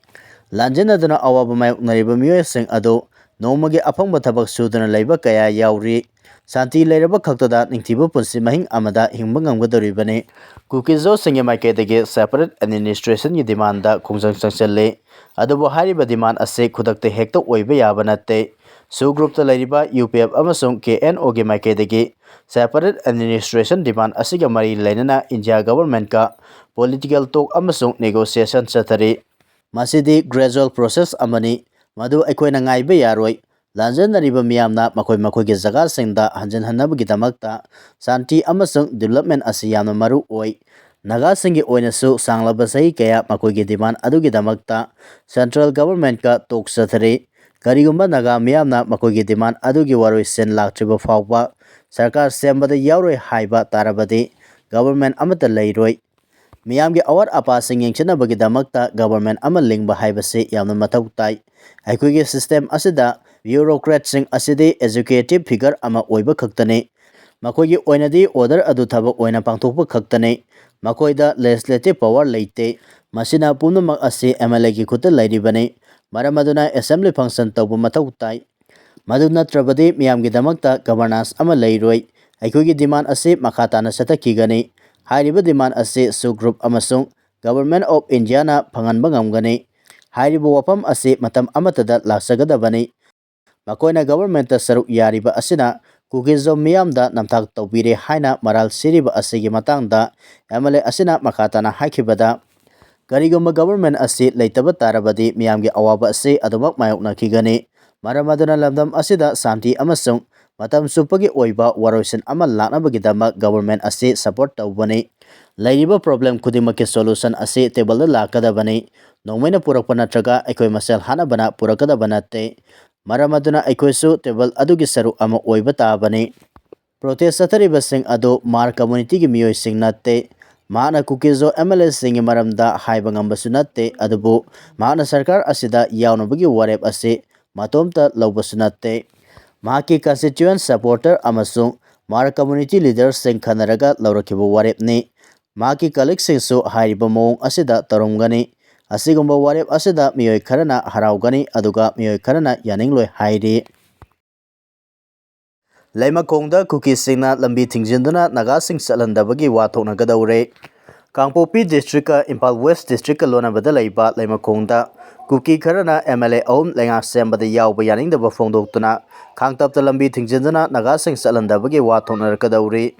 ꯂꯥꯟꯖꯦꯟꯅꯗꯨꯅ ꯑꯋꯥꯕ ꯃꯥꯌꯣꯛꯅꯔꯤꯕ ꯃꯤꯑꯣꯏꯁꯤꯡ ꯑꯗꯨ ꯅꯣꯡꯃꯒꯤ ꯑꯐꯪꯕ ꯊꯕꯛ ꯁꯨꯗꯨꯅ ꯂꯩꯕ ꯀꯌꯥ ꯌꯥꯎꯔꯤ꯫ ꯁꯥꯟꯇꯤ ꯂꯩꯔꯕ ꯈꯛꯇꯗ ꯅꯤꯡꯊꯤꯕ ꯄꯨꯟꯁꯤ ꯃꯍꯤꯡ ꯑꯃꯗ ꯍꯤꯡꯕ ꯉꯝꯒꯗꯧꯔꯤꯕꯅꯤ꯫ ꯀꯨꯀꯤꯖꯣꯁꯤꯡꯒꯤ ꯃꯥꯏꯀꯩꯗꯒꯤ separate administrationꯒꯤ demandꯗ ꯈꯣꯡꯖꯪ ꯆꯪꯁꯤꯜꯂꯤ꯫ ꯑꯗꯨꯕꯨ ꯍꯥꯏꯔꯤꯕ demand ꯑꯁꯤ ꯈꯨꯗꯛꯇ ꯍꯦꯛꯇ ꯑꯣꯏꯕ ꯌꯥꯕ ꯅꯠꯇꯦ꯫ SoO groupꯇ ꯂꯩꯔꯤꯕ ꯌꯨ ꯄꯤ ꯑꯦꯐ ꯑꯃꯁꯨꯡ ꯀꯦ ꯑꯦꯟ ꯑꯣꯒꯤ ꯃꯥꯏꯀꯩꯗꯒꯤ separate administration demand ꯑꯁꯤꯒ ꯃꯔꯤ ꯂꯩꯅꯅ ꯏꯟꯗꯤꯌꯥ governmentꯀ political talk ꯑꯃꯁꯨꯡ negotiation ꯆꯠꯊꯔꯤ꯫ ꯃꯁꯤꯗꯤ gradual process ꯑꯃꯅꯤ, ꯃꯗꯨ ꯑꯩꯈꯣꯏꯅ ꯉꯥꯏꯕ ꯌꯥꯔꯣꯏ꯫ ꯂꯥꯟꯖꯦꯟꯅꯔꯤꯕ ꯃꯤꯌꯥꯝꯅ ꯃꯈꯣꯏ ꯃꯈꯣꯏꯒꯤ ꯖꯒꯥꯁꯤꯡꯗ ꯍꯟꯖꯤꯟꯍꯟꯅꯕꯒꯤꯗꯃꯛꯇ ꯁꯥꯟꯇꯤ ꯑꯃꯁꯨꯡ development ꯑꯁꯤ ꯌꯥꯝꯅ ꯃꯔꯨ ꯑꯣꯏ꯫ ꯅꯥꯒꯥꯁꯤꯡꯒꯤ ꯑꯣꯏꯅꯁꯨ ꯁꯥꯡꯂꯕ ꯆꯍꯤ ꯀꯌꯥ ꯃꯈꯣꯏꯒꯤ demand ꯑꯗꯨꯒꯤꯗꯃꯛꯇ central governmentꯀ talk ꯆꯠꯊꯔꯤ꯫ ꯀꯔꯤꯒꯨꯝꯕ ꯅꯥꯒꯥ ꯃꯤꯌꯥꯝꯅ ꯃꯈꯣꯏꯒꯤ demand ꯑꯗꯨꯒꯤ ꯋꯥꯔꯣꯏꯁꯤꯟ ꯂꯥꯛꯇ꯭ꯔꯤꯕ ꯐꯥꯎꯕ ꯁꯔꯀꯥꯔ ꯁꯦꯝꯕꯗ ꯌꯥꯎꯔꯣꯏ ꯍꯥꯏꯕ ꯇꯥꯔꯕꯗꯤ government ꯑꯃꯠꯇ ꯂꯩꯔꯣꯏ꯫ ꯃꯤꯌꯥꯝꯒꯤ ꯑꯋꯥꯠ ꯑꯄꯥꯁꯤꯡ ꯌꯦꯡꯁꯤꯟꯅꯕꯒꯤꯗꯃꯛꯇ government ꯑꯃ ꯂꯤꯡꯕ ꯍꯥꯏꯕꯁꯤ ꯌꯥꯝꯅ ꯃꯊꯧ ꯇꯥꯏ꯫ ꯑꯩꯈꯣꯏꯒꯤ system ꯑꯁꯤꯗ bureaucratꯁꯤꯡ ꯑꯁꯤꯗꯤ executive figure ꯑꯃ ꯑꯣꯏꯕ ꯈꯛꯇꯅꯤ꯫ ꯃꯈꯣꯏꯒꯤ ꯑꯣꯏꯅꯗꯤ order ꯑꯗꯨ ꯊꯕꯛ ꯑꯣꯏꯅ ꯄꯥꯡꯊꯣꯛꯄ ꯈꯛꯇꯅꯤ꯫ ꯃꯈꯣꯏꯗ legislative power ꯂꯩꯇꯦ꯫ ꯃꯁꯤꯅ ꯄꯨꯝꯅꯃꯛ ꯑꯁꯤ ꯑꯦꯝ ꯑꯦꯜ ꯑꯦꯒꯤ ꯈꯨꯠꯇ ꯂꯩꯔꯤꯕꯅꯤ꯫ ꯃꯔꯝ ꯑꯗꯨꯅ assembly function ꯇꯧꯕ ꯃꯊꯧ ꯇꯥꯏ꯫ ꯃꯗꯨ ꯅꯠꯇ꯭ꯔꯕꯗꯤ ꯃꯤꯌꯥꯝꯒꯤꯗꯃꯛꯇ governance ꯑꯃ ꯂꯩꯔꯣꯏ꯫ ꯑꯩꯈꯣꯏꯒꯤ demand ꯑꯁꯤ ꯃꯈꯥ ꯇꯥꯅ ꯆꯠꯊꯈꯤꯒꯅꯤ꯫ ꯍꯥꯏꯔꯤꯕ demand ꯑꯁꯤ SoO group ꯑꯃꯁꯨꯡ Government of Indiaꯅ ꯐꯪꯍꯟꯕ ꯉꯝꯒꯅꯤ꯫ ꯍꯥꯏꯔꯤꯕ ꯋꯥꯐꯝ ꯑꯁꯤ ꯃꯇꯝ ꯑꯃꯠꯇꯗ ꯂꯥꯛꯆꯒꯗꯕꯅꯤ꯫ ꯃꯈꯣꯏꯅ governmentꯇ ꯁꯔꯨꯛ ꯌꯥꯔꯤꯕ ꯑꯁꯤꯅ ꯀꯨꯀꯤꯖꯝ ꯃꯤꯌꯥꯝꯗ ꯅꯝꯊꯥꯛ ꯇꯧꯕꯤꯔꯦ ꯍꯥꯏꯅ ꯃꯔꯥꯜ ꯁꯤꯔꯤꯕ ꯑꯁꯤꯒꯤ ꯃꯇꯥꯡꯗ ꯑꯦꯝ ꯑꯦꯜ ꯑꯦ ꯑꯁꯤꯅ ꯃꯈꯥ ꯇꯥꯅ ꯍꯥꯏꯈꯤꯕꯗ, ꯀꯔꯤꯒꯨꯝꯕ government ꯑꯁꯤ ꯂꯩꯇꯕ ꯇꯥꯔꯕꯗꯤ ꯃꯤꯌꯥꯝꯒꯤ ꯑꯋꯥꯕ ꯑꯁꯤ ꯑꯗꯨꯃꯛ ꯃꯥꯌꯣꯛꯅꯈꯤꯒꯅꯤ꯫ ꯃꯔꯝ ꯑꯗꯨꯅ ꯂꯝꯗꯝ ꯑꯁꯤꯗ ꯁꯥꯟꯇꯤ ꯑꯃꯁꯨꯡ ꯃꯇꯝ ꯆꯨꯞꯄꯒꯤ ꯑꯣꯏꯕ ꯋꯥꯔꯣꯏꯁꯤꯟ ꯑꯃ ꯂꯥꯛꯅꯕꯒꯤꯗꯃꯛ government ꯑꯁꯤ support ꯇꯧꯕꯅꯤ꯫ ꯂꯩꯔꯤꯕ problem ꯈꯨꯗꯤꯡꯃꯛꯀꯤ solution ꯑꯁꯤ tableꯗ ꯂꯥꯛꯀꯗꯕꯅꯤ꯫ ꯅꯣꯡꯃꯩꯅ ꯄꯨꯔꯛꯄ ꯅꯠꯇ꯭ꯔꯒ ꯑꯩꯈꯣꯏ ꯃꯁꯦꯜ ꯍꯥꯠꯅꯕꯅ ꯄꯨꯔꯛꯀꯗꯕ ꯅꯠꯇꯦ꯫ ꯃꯔꯝ ꯑꯗꯨꯅ ꯑꯩꯈꯣꯏꯁꯨ table ꯑꯗꯨꯒꯤ ꯁꯔꯨꯛ ꯑꯃ ꯑꯣꯏꯕ ꯇꯥꯕꯅꯤ꯫ Protest ꯆꯠꯊꯔꯤꯕꯁꯤꯡ ꯑꯗꯨ ꯃꯥꯔ communityꯒꯤ ꯃꯤꯑꯣꯏꯁꯤꯡ ꯅꯠꯇꯦ꯫ ꯃꯍꯥꯛꯅ ꯀꯨꯀꯤ-ꯖꯣ MLAꯁꯤꯡꯒꯤ ꯃꯔꯝꯗ ꯍꯥꯏꯕ ꯉꯝꯕꯁꯨ ꯅꯠꯇꯦ, ꯑꯗꯨꯕꯨ ꯃꯍꯥꯛꯅ ꯁꯔꯀꯥꯔ ꯑꯁꯤꯗ ꯌꯥꯎꯅꯕꯒꯤ ꯋꯥꯔꯦꯞ ꯑꯁꯤ ꯃꯇꯣꯝꯇ ꯂꯧꯕꯁꯨ ꯅꯠꯇꯦ꯫ ꯃꯍꯥꯛꯀꯤ constituent, supporter ꯑꯃꯁꯨꯡ ꯃꯥꯔ community leaderꯁꯤꯡ ꯈꯟꯅꯔꯒ ꯂꯧꯔꯛꯈꯤꯕ ꯋꯥꯔꯦꯞꯅꯤ꯫ ꯃꯍꯥꯛꯀꯤ colleagueꯁꯤꯡꯁꯨ ꯍꯥꯏꯔꯤꯕ ꯃꯑꯣꯡ ꯑꯁꯤꯗ ꯇꯧꯔꯝꯒꯅꯤ꯫ ꯑꯁꯤꯒꯨꯝꯕ ꯋꯥꯔꯦꯞ ꯑꯁꯤꯗ ꯃꯤꯑꯣꯏ ꯈꯔꯅ ꯍꯔꯥꯎꯒꯅꯤ, ꯑꯗꯨꯒ ꯃꯤꯑꯣꯏ ꯈꯔꯅ ꯌꯥꯅꯤꯡꯂꯣꯏ ꯍꯥꯏꯔꯤ꯫ ꯂꯩꯃꯈꯣꯡꯗ ꯀꯨꯀꯤꯁꯤꯡꯅ ꯂꯝꯕꯤ ꯊꯤꯡꯖꯤꯟꯗꯨꯅ ꯅꯥꯒꯥꯁꯤꯡ ꯆꯠꯍꯟꯗꯕꯒꯤ ꯋꯥ ꯊꯣꯛꯅꯒꯗꯧꯔꯦ꯫ ꯀꯥꯡꯄꯣꯛꯄꯤ districtꯀ ꯏꯝꯐꯥꯜ West districtꯀ ꯂꯣꯟꯅꯕꯗ ꯂꯩꯕ ꯂꯩꯃꯈꯣꯡꯗ ꯀꯨꯀꯤ ꯈꯔꯅ MLA ꯑꯍꯨꯝ ꯂꯩꯉꯥꯛ ꯁꯦꯝꯕꯗ ꯌꯥꯎꯕ ꯌꯥꯅꯤꯡꯗꯕ ꯐꯣꯡꯗꯣꯛꯇꯨꯅ ꯈꯥꯡꯇꯞꯇ ꯂꯝꯕꯤ ꯊꯤꯡꯖꯤꯟꯗꯨꯅ ꯅꯥꯒꯥꯁꯤꯡ ꯆꯠꯍꯟꯗꯕꯒꯤ ꯋꯥ ꯊꯣꯛꯅꯔꯛꯀꯗꯧꯔꯤ꯫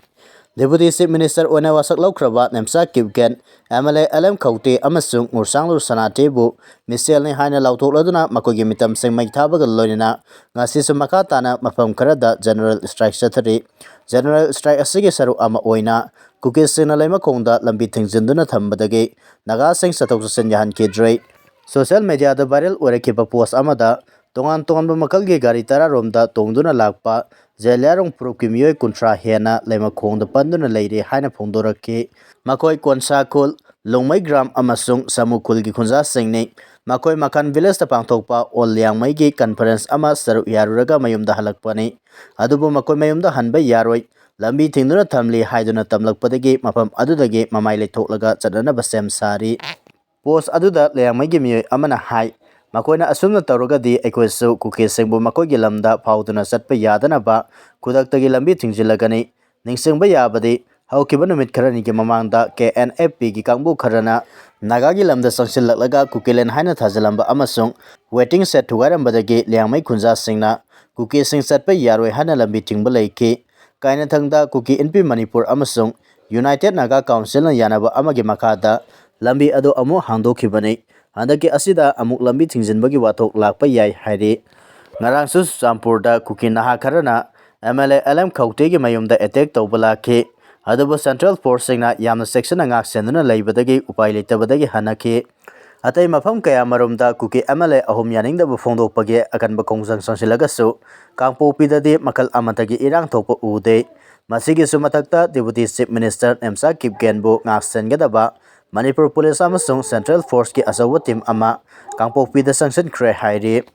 Deputy Chief Minister ꯑꯣꯏꯅ ꯋꯥꯁꯛ ꯂꯧꯈ꯭ꯔꯕ ꯅꯦꯝꯆꯥ ꯀꯤꯞꯒꯦꯟ, MLA LM ꯈꯧꯇꯦ ꯑꯃꯁꯨꯡ ꯉꯨꯔꯁꯥꯡꯂꯨ ꯁꯅꯥꯇꯦꯕꯨ ꯃꯤꯁꯦꯜꯅꯤ ꯍꯥꯏꯅ ꯂꯥꯎꯊꯣꯛꯂꯗꯨꯅ ꯃꯈꯣꯏꯒꯤ ꯃꯤꯇꯝꯁꯤꯡ ꯃꯩ ꯊꯥꯕꯒ ꯂꯣꯏꯅꯅ ꯉꯁꯤꯁꯨ ꯃꯈꯥ ꯇꯥꯅ ꯃꯐꯝ ꯈꯔꯗ general strike ꯆꯠꯊꯔꯤ꯫ General strike ꯑꯁꯤꯒꯤ ꯁꯔꯨꯛ ꯑꯃ ꯑꯣꯏꯅ ꯀꯨꯀꯤꯁꯤꯡꯅ ꯂꯩꯃꯈꯣꯡꯗ ꯂꯝꯕꯤ ꯊꯤꯡꯖꯤꯟꯗꯨꯅ ꯊꯝꯕꯗꯒꯤ ꯅꯥꯒꯥꯁꯤꯡ ꯆꯠꯊꯣꯛ ꯆꯠꯁꯤꯟ ꯌꯥꯍꯟꯈꯤꯗ꯭ꯔꯦ꯫ Social mediaꯗ viral ꯑꯣꯏꯔꯛꯈꯤꯕ post ꯑꯃꯗ ꯇꯣꯉꯥꯟ ꯇꯣꯉꯥꯟꯕ ꯃꯈꯜꯒꯤ ꯒꯥꯔꯤ ꯇꯔꯥꯔꯣꯝꯗ ꯇꯣꯡꯗꯨꯅ ꯂꯥꯛꯄ ꯖꯦꯂꯤꯌꯥꯡꯔꯣꯡ ꯐꯨꯔꯨꯞꯀꯤ ꯃꯤꯑꯣꯏ ꯀꯨꯟꯊ꯭ꯔꯥ ꯍꯦꯟꯅ ꯂꯩꯃꯈꯣꯡꯗ ꯄꯟꯗꯨꯅ ꯂꯩꯔꯤ ꯍꯥꯏꯅ ꯐꯣꯡꯗꯣꯔꯛꯈꯤ꯫ ꯃꯈꯣꯏ ꯀꯣꯟꯁꯥ ꯈꯨꯜ, ꯂꯣꯡꯃꯩ ꯒ꯭ꯔꯥꯝ ꯑꯃꯁꯨꯡ ꯁꯥꯃꯨ ꯈꯨꯜꯒꯤ ꯈꯨꯟꯖꯥꯁꯤꯡꯅꯤ꯫ ꯃꯈꯣꯏ ꯃꯈꯥꯟ villageꯇ ꯄꯥꯡꯊꯣꯛꯄ ꯑꯣꯜ ꯂꯤꯌꯥꯡꯃꯩꯒꯤ conference ꯑꯃ ꯁꯔꯨꯛ ꯌꯥꯔꯨꯔꯒ ꯃꯌꯨꯝꯗ ꯍꯜꯂꯛꯄꯅꯤ꯫ ꯑꯗꯨꯕꯨ ꯃꯈꯣꯏ ꯃꯌꯨꯝꯗ ꯍꯟꯕ ꯌꯥꯔꯣꯏ, ꯂꯝꯕꯤ ꯊꯤꯡꯗꯨꯅ ꯊꯝꯂꯤ ꯍꯥꯏꯗꯨꯅ ꯇꯝꯂꯛꯄꯗꯒꯤ ꯃꯐꯝ ꯑꯗꯨꯗꯒꯤ ꯃꯃꯥꯏ ꯂꯩꯊꯣꯛꯂꯒ ꯆꯠꯅꯅꯕ ꯁꯦꯝ ꯁꯥꯔꯤ꯫ Post ꯑꯗꯨꯗ ꯂꯤꯌꯥꯡꯃꯩꯒꯤ ꯃꯤꯑꯣꯏ ꯑꯃꯅ ꯍꯥꯏ, ꯃꯈꯣꯏꯅ ꯑꯁꯨꯝꯅ ꯇꯧꯔꯒꯗꯤ ꯑꯩꯈꯣꯏꯁꯨ ꯀꯨꯀꯤꯁꯤꯡꯕꯨ ꯃꯈꯣꯏꯒꯤ ꯂꯝꯗ ꯐꯥꯎꯗꯨꯅ ꯆꯠꯄ ꯌꯥꯗꯅꯕ ꯈꯨꯗꯛꯇꯒꯤ ꯂꯝꯕꯤ ꯊꯤꯡꯖꯤꯜꯂꯒꯅꯤ꯫ ꯅꯤꯡꯁꯤꯡꯕ ꯌꯥꯕꯗꯤ, ꯍꯧꯈꯤꯕ ꯅꯨꯃꯤꯠ ꯈꯔꯅꯤꯒꯤ ꯃꯃꯥꯡꯗ KNFPꯒꯤ ꯀꯥꯡꯕꯨ ꯈꯔꯅ ꯅꯥꯒꯥꯒꯤ ꯂꯝꯗ ꯆꯪꯁꯤꯜꯂꯛꯂꯒ ꯀꯨꯀꯤꯂꯦꯟ ꯍꯥꯏꯅ ꯊꯥꯖꯤꯜꯂꯝꯕ ꯑꯃꯁꯨꯡ waiting shed ꯊꯨꯒꯥꯏꯔꯝꯕꯗꯒꯤ ꯂꯤꯌꯥꯡꯃꯩ ꯈꯨꯟꯖꯥꯁꯤꯡꯅ ꯀꯨꯀꯤꯁꯤꯡ ꯆꯠꯄ ꯌꯥꯔꯣꯏ ꯍꯥꯏꯅ ꯂꯝꯕꯤ ꯊꯤꯡꯕ ꯂꯩꯈꯤ꯫ ꯀꯥꯏꯅꯊꯪꯗ ꯀꯨꯀꯤ ꯏꯟꯄꯤ ꯃꯅꯤꯄꯨꯔ ꯑꯃꯁꯨꯡ United Naga Councilꯅ ꯌꯥꯅꯕ ꯑꯃꯒꯤ ꯃꯈꯥꯗ ꯂꯝꯕꯤ ꯑꯗꯨ ꯑꯃꯨꯛ ꯍꯥꯡꯗꯣꯛꯈꯤꯕꯅꯤ꯫ ꯍꯟꯗꯛꯀꯤ ꯑꯁꯤꯗ ꯑꯃꯨꯛ ꯂꯝꯕꯤ ꯊꯤꯡꯖꯤꯟꯕꯒꯤ ꯋꯥꯊꯣꯛ ꯂꯥꯛꯄ ꯌꯥꯏ ꯍꯥꯏꯔꯤ꯫ ꯉꯔꯥꯡꯁꯨ ꯆꯨꯔꯆꯥꯟꯄꯨꯔꯗ ꯀꯨꯀꯤ ꯅꯍꯥ ꯈꯔꯅ MLA LM ꯈꯧꯇꯦꯒꯤ ꯃꯌꯨꯝꯗ attack ꯇꯧꯕ ꯂꯥꯛꯈꯤ꯫ ꯑꯗꯨꯕꯨ Central Forceꯁꯤꯡꯅ ꯌꯥꯝꯅ ꯆꯦꯛꯁꯤꯟꯅ ꯉꯥꯛ ꯁꯦꯟꯗꯨꯅ ꯂꯩꯕꯗꯒꯤ ꯎꯄꯥꯏ ꯂꯩꯇꯕꯗꯒꯤ ꯍꯟꯅꯈꯤ꯫ ꯑꯇꯩ ꯃꯐꯝ ꯀꯌꯥꯃꯔꯣꯝꯗ ꯀꯨꯀꯤ MLA ꯑꯍꯨꯝ ꯌꯥꯅꯤꯡꯗꯕ ꯐꯣꯡꯗꯣꯛꯄꯒꯤ ꯑꯀꯟꯕ ꯈꯣꯡꯖꯪ ꯆꯪꯁꯤꯜꯂꯒꯁꯨ, ꯀꯥꯡꯄꯣꯛꯄꯤꯗꯗꯤ ꯃꯈꯜ ꯑꯃꯠꯇꯒꯤ ꯏꯔꯥꯡ ꯊꯣꯛꯄ ꯎꯗꯦ꯫ ꯃꯁꯤꯒꯤꯁꯨ ꯃꯊꯛꯇ Deputy Chief Minister ꯅꯦꯝꯆꯥ ꯀꯤꯞꯒꯦꯟꯕꯨ ꯉꯥꯛ ꯁꯦꯟꯒꯗꯕ ꯃꯅꯤꯄꯨꯔ ꯄꯨꯂꯤꯁ ꯑꯃꯁꯨꯡ Central Forceꯀꯤ ꯑꯆꯧꯕ team ꯑꯃ ꯀꯥꯡꯄꯣꯛꯄꯤꯗ ꯆꯪꯁꯤꯟꯈ꯭ꯔꯦ ꯍꯥꯏꯔꯤ꯫